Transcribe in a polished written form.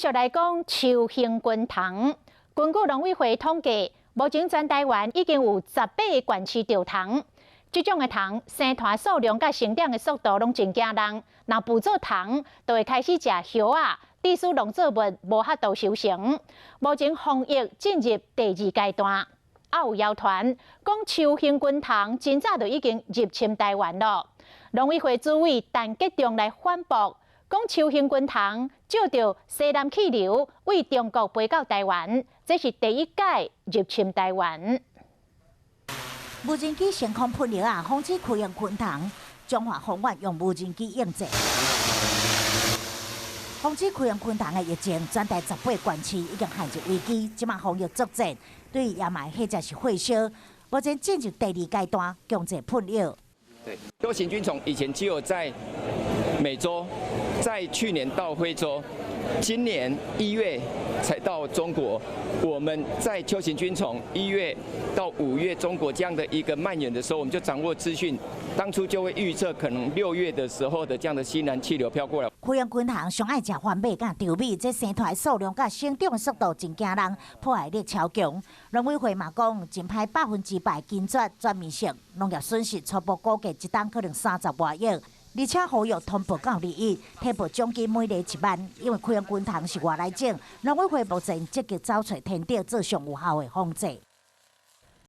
續來講秋行軍蟲。根據農委會統計，目前全台灣已經有18個縣市著蟲。這種的蟲生湠數量佮成長的速度攏真驚人。若捕做蟲，就會開始食葉仔，致使農作物無法度收成。目前防疫進入第二階段，也有謠傳講秋行軍蟲真早就已經入侵台灣了。農委會主委陳吉仲來反駁，講秋行軍蟲藉著西南氣流對中國飛到台灣，這是第一擺入侵台灣。無人機升空噴藥啊，防止蛆形昆蟲。彰化豐原用無人機應戰，防止蛆形昆蟲的疫情，全台18縣市已經陷入危機。這馬防疫作戰對野蠻或者是火燒，目前進入第二階段，強制噴藥。對，秋行軍蟲以前只有在美洲，在去年到非洲，今年1月才到中國。我們在秋行軍蟲1月到5月中國這樣的一個蔓延的時候，我們就掌握資訊，當初就會預測可能6月的時候的這樣的西南氣流飄過來。蛆形昆蟲上愛食番麥佮稻米，這生湠數量佮生長的速度真驚人，破壞力超強。農委會嘛講，真歹100%根絕全面性農業損失初步估計一冬可能30外億。而且呼籲通報到21，提報獎金每例1萬。因為蛆形昆蟲是外來種，農委會目前積極找揣天敵做上有效的防治。